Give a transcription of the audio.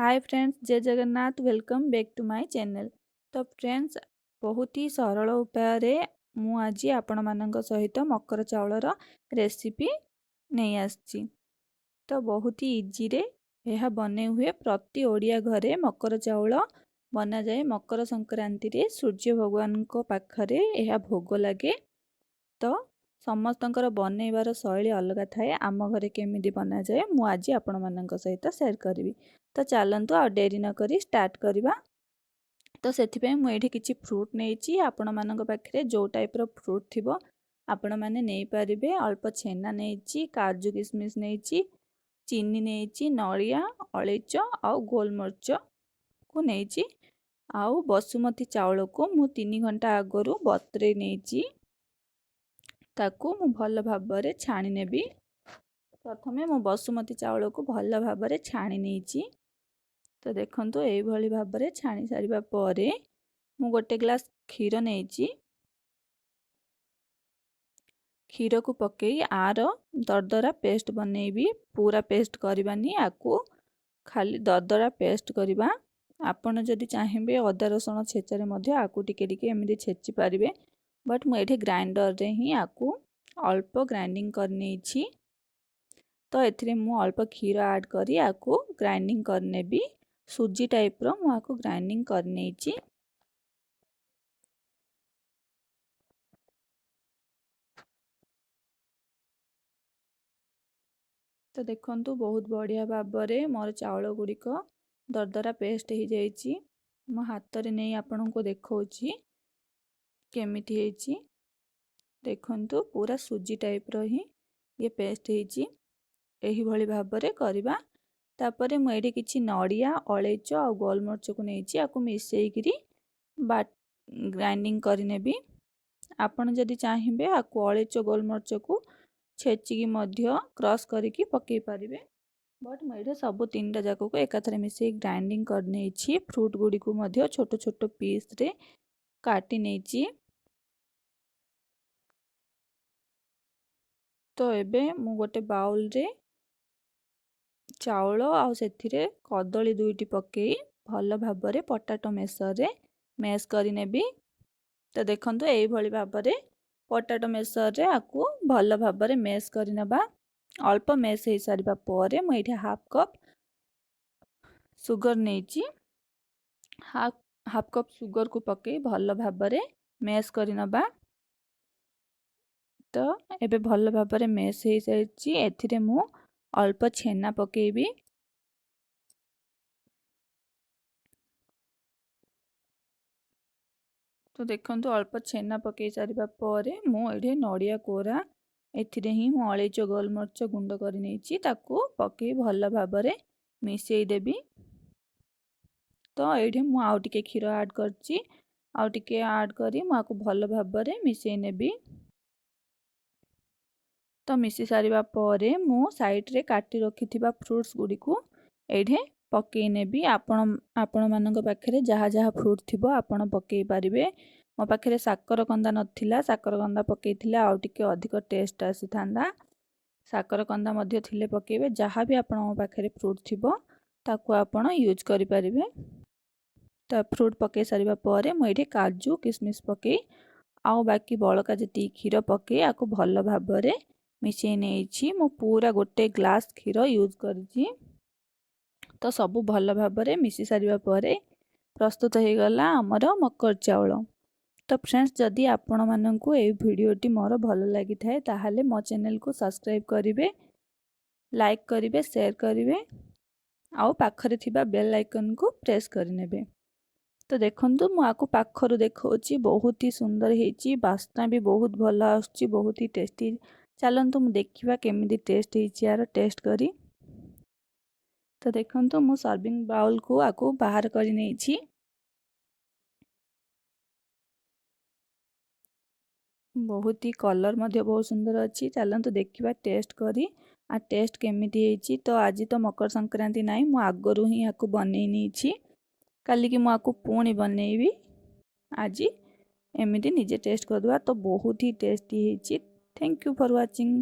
ହାଏ friends, ଜୟ Jagannath. Welcome back to my channel. ତ friends, ବହୁତ ହି ସରଳ ଉପାୟରେ ମୁଁ ଆଜି ଆପଣମାନଙ୍କ ସହିତ ମକର ଚାଉଳର ରେସିପି ନେଇ ଆସିଛି। ତ ବହୁତ ହି ଇଜିରେ ଏହା ବନେଇ ହୁଏ। ପ୍ରତି ଓଡ଼ିଆ ଘରେ ମକର ଚାଉଳ ବନାଯାଏ। ମକର ସଂକ୍ରାନ୍ତିରେ ସୂର୍ଯ୍ୟ ଭଗବାନଙ୍କ ପାଖରେ ଏହା ଭୋଗ ଲାଗେ। ତ ସମସ୍ତଙ୍କର ବନେଇବାର ଶୈଳୀ ଅଲଗା ଥାଏ। ଆମ ଘରେ କେମିତି ବନାଯାଏ, ମୁଁ ଆଜି ଆପଣମାନଙ୍କ ସହିତ ସେୟାର କରିବି। ତ ଚାଲନ୍ତୁ, ଆଉ ଡେରି ନକରି ଷ୍ଟାର୍ଟ କରିବା। ତ ସେଥିପାଇଁ ମୁଁ ଏଇଠି କିଛି ଫ୍ରୁଟ୍ ନେଇଛି। ଆପଣମାନଙ୍କ ପାଖରେ ଯେଉଁ ଟାଇପ୍ର ଫ୍ରୁଟ୍ ଥିବ, ଆପଣମାନେ ନେଇପାରିବେ। ଅଳ୍ପ ଛେନା ନେଇଛି, କାଜୁ କିସମିସ୍ ନେଇଛି, ଚିନି ନେଇଛି, ନଡ଼ିଆ, ଅଳେଇଚ ଆଉ ଗୋଲମରିଚକୁ ନେଇଛି। ଆଉ ବସୁମତୀ ଚାଉଳକୁ ମୁଁ 3 ଘଣ୍ଟା ଆଗରୁ ବତୁରେଇ ନେଇଛି। ତାକୁ ମୁଁ ଭଲ ଭାବରେ ଛାଣି ନେବି। ପ୍ରଥମେ ମୁଁ ବସୁମତୀ ଚାଉଳକୁ ଭଲ ଭାବରେ ଛାଣି ନେଇଛି। ତ ଦେଖନ୍ତୁ, ଏଇଭଳି ଭାବରେ ଛାଣି ସାରିବା ପରେ ମୁଁ ଗୋଟେ ଗ୍ଲାସ୍ କ୍ଷୀର ନେଇଛି। କ୍ଷୀରକୁ ପକାଇ ଆର ଦରଦରା ପେଷ୍ଟ ବନେଇବି। ପୁରା ପେଷ୍ଟ କରିବାନି, ଆକୁ ଖାଲି ଦରଦରା ପେଷ୍ଟ କରିବା। ଆପଣ ଯଦି ଚାହିଁବେ, ଅଦା ରସୁଣ ଛେଚାରେ ମଧ୍ୟ ଆକୁ ଟିକେ ଟିକେ ଏମିତି ଛେଚି ପାରିବେ, ବଟ୍ ମୁଁ ଏଇଠି ଗ୍ରାଇଣ୍ଡରରେ ହିଁ ଆକୁ ଅଳ୍ପ ଗ୍ରାଇଣ୍ଡିଙ୍ଗ କରିନେଇଛି। ତ ଏଥିରେ ମୁଁ ଅଳ୍ପ କ୍ଷୀର ଆଡ଼୍ କରି ଆକୁ ଗ୍ରାଇଣ୍ଡିଙ୍ଗ କରିନେବି। ସୁଜି ଟାଇପ୍ର ମୁଁ ଆକୁ ଗ୍ରାଇଣ୍ଡିଙ୍ଗ କରିନେଇଛି। ତ ଦେଖନ୍ତୁ, ବହୁତ ବଢ଼ିଆ ଭାବରେ ମୋର ଚାଉଳ ଗୁଡ଼ିକ ଦରଦରା ପେଷ୍ଟ ହେଇଯାଇଛି। ମୋ ହାତରେ ନେଇ ଆପଣଙ୍କୁ ଦେଖାଉଛି କେମିତି ହେଇଛି। ଦେଖନ୍ତୁ, ପୁରା ସୁଜି ଟାଇପ୍ର ହିଁ ଇଏ ପେଷ୍ଟ ହେଇଛି। ଏହିଭଳି ଭାବରେ କରିବା। ତାପରେ ମୁଁ ଏଇଠି କିଛି ନଡ଼ିଆ, ଅଳେଇଚ ଆଉ ଗୋଲମରିଚକୁ ନେଇଛି। ଆକୁ ମିଶେଇକିରି ବା ଗ୍ରାଇଣ୍ଡିଙ୍ଗ କରିନେବି। ଆପଣ ଯଦି ଚାହିଁବେ, ଆକୁ ଅଳେଇଚ ଗୋଲମରିଚକୁ ଛେଚିକି ମଧ୍ୟ କ୍ରସ୍ କରିକି ପକାଇ ପାରିବେ, ବଟ୍ ମୁଁ ଏଇଠି ସବୁ ତିନିଟା ଯାକକୁ ଏକାଥରେ ମିଶେଇ ଗ୍ରାଇଣ୍ଡିଙ୍ଗ କରିନେଇଛି। ଫ୍ରୁଟ୍ ଗୁଡ଼ିକୁ ମଧ୍ୟ ଛୋଟ ଛୋଟ ପିସ୍ରେ କାଟି ନେଇଛି। ତ ଏବେ ମୁଁ ଗୋଟେ ବାଉଲରେ ଚାଉଳ ଆଉ ସେଥିରେ କଦଳୀ ଦୁଇଟି ପକାଇ ଭଲ ଭାବରେ ପଟାଟୋ ମେସରରେ ମେସ୍ କରିନେବି। ତ ଦେଖନ୍ତୁ, ଏଇଭଳି ଭାବରେ ପଟାଟୋ ମେସରରେ ଆକୁ ଭଲ ଭାବରେ ମେସ୍ କରିନେବା। ଅଳ୍ପ ମେସ୍ ହେଇସାରିବା ପରେ ମୁଁ ଏଇଠି ହାଫ୍ କପ୍ ସୁଗର ନେଇଛି। ହାଫ୍ କପ୍ ସୁଗରକୁ ପକାଇ ଭଲ ଭାବରେ ମେସ୍ କରିନେବା। ତ ଏବେ ଭଲ ଭାବରେ ମେସ୍ ହେଇସାରିଛି। ଏଥିରେ ମୁଁ ଅଳ୍ପ ଛେନା ପକାଇବି। ତ ଦେଖନ୍ତୁ, ଅଳ୍ପ ଛେନା ପକାଇ ସାରିବା ପରେ ମୁଁ ଏଠି ନଡ଼ିଆ କୋରା, ଏଥିରେ ହିଁ ମୁଁ ଅଳେଇଚ ଗୋଲମରିଚ ଗୁଣ୍ଡ କରି ନେଇଛି, ତାକୁ ପକାଇ ଭଲ ଭାବରେ ମିଶାଇ ଦେବି। ତ ଏଇଠି ମୁଁ ଆଉ ଟିକେ କ୍ଷୀର ଆଡ଼୍ କରିଛି। ଆଉ ଟିକେ ଆଡ଼୍ କରି ମୁଁ ଆକୁ ଭଲ ଭାବରେ ମିଶାଇ ନେବି। ତ ମିଶି ସାରିବା ପରେ ମୁଁ ସାଇଡ଼୍ରେ କାଟି ରଖିଥିବା ଫ୍ରୁଟ୍ସ ଗୁଡ଼ିକୁ ଏଇଠି ପକାଇ ନେବି। ଆପଣମାନଙ୍କ ପାଖରେ ଯାହା ଯାହା ଫ୍ରୁଟ୍ ଥିବ, ଆପଣ ପକାଇ ପାରିବେ। ମୋ ପାଖରେ ସାକରକନ୍ଦା ନଥିଲା। ସାକରକନ୍ଦା ପକାଇଥିଲେ ଆଉ ଟିକେ ଅଧିକ ଟେଷ୍ଟ ଆସିଥାନ୍ତା। ସାକରକନ୍ଦା ମଧ୍ୟ ଥିଲେ ପକାଇବେ। ଯାହା ବି ଆପଣଙ୍କ ପାଖରେ ଫ୍ରୁଟ୍ ଥିବ, ତାକୁ ଆପଣ ୟୁଜ୍ କରିପାରିବେ। ତ ଫ୍ରୁଟ୍ ପକାଇ ସାରିବା ପରେ ମୁଁ ଏଇଠି କାଜୁ କିସମିସ୍ ପକାଇ ଆଉ ବାକି ବଳକା ଯେତିକି କ୍ଷୀର ପକାଇ ଆକୁ ଭଲ ଭାବରେ ମିଶାଇ ନେଇଛି। ମୁଁ ପୁରା ଗୋଟେ ଗ୍ଲାସ୍ କ୍ଷୀର ୟୁଜ୍ କରିଛି। ତ ସବୁ ଭଲ ଭାବରେ ମିଶି ସାରିବା ପରେ ପ୍ରସ୍ତୁତ ହେଇଗଲା ଆମର ମକର ଚାଉଳ। ତ ଫ୍ରେଣ୍ଡସ୍, ଯଦି ଆପଣମାନଙ୍କୁ ଏଇ ଭିଡ଼ିଓଟି ମୋର ଭଲ ଲାଗିଥାଏ, ତାହେଲେ ମୋ ଚ୍ୟାନେଲକୁ ସବସ୍କ୍ରାଇବ୍ କରିବେ, ଲାଇକ୍ କରିବେ, ସେୟାର କରିବେ ଆଉ ପାଖରେ ଥିବା ବେଲ୍ ଆଇକନ୍କୁ ପ୍ରେସ୍ କରିନେବେ। ତ ଦେଖନ୍ତୁ, ମୁଁ ଆକୁ ପାଖରୁ ଦେଖାଉଛି। ବହୁତ ହି ସୁନ୍ଦର ହେଇଛି, ବାସ୍ନା ବି ବହୁତ ଭଲ ଆସୁଛି, ବହୁତ ହି ଟେଷ୍ଟି। ଚାଲନ୍ତୁ, ମୁଁ ଦେଖିବା କେମିତି ଟେଷ୍ଟ ହେଇଛି ଆର ଟେଷ୍ଟ କରି। ତ ଦେଖନ୍ତୁ, ମୁଁ ସର୍ଭିଂ ବାଉଲକୁ ଆକୁ ବାହାର କରି ନେଇଛି। ବହୁତ ହି କଲର୍ ମଧ୍ୟ ବହୁତ ସୁନ୍ଦର ଅଛି। ଚାଲନ୍ତୁ ଦେଖିବା ଟେଷ୍ଟ କରି ଆଉ ଟେଷ୍ଟ କେମିତି ହେଇଛି। ତ ଆଜି ତ ମକର ସଂକ୍ରାନ୍ତି ନାହିଁ, ମୁଁ ଆଗରୁ ହିଁ ୟାକୁ ବନେଇ ନେଇଛି। କାଲିକି ମୁଁ ଆକୁ ପୁଣି ବନେଇବି। ଆଜି ଏମିତି ନିଜେ ଟେଷ୍ଟ କରିଦେବା। ତ ବହୁତ ହି ଟେଷ୍ଟି ହେଇଛି। Thank you for watching.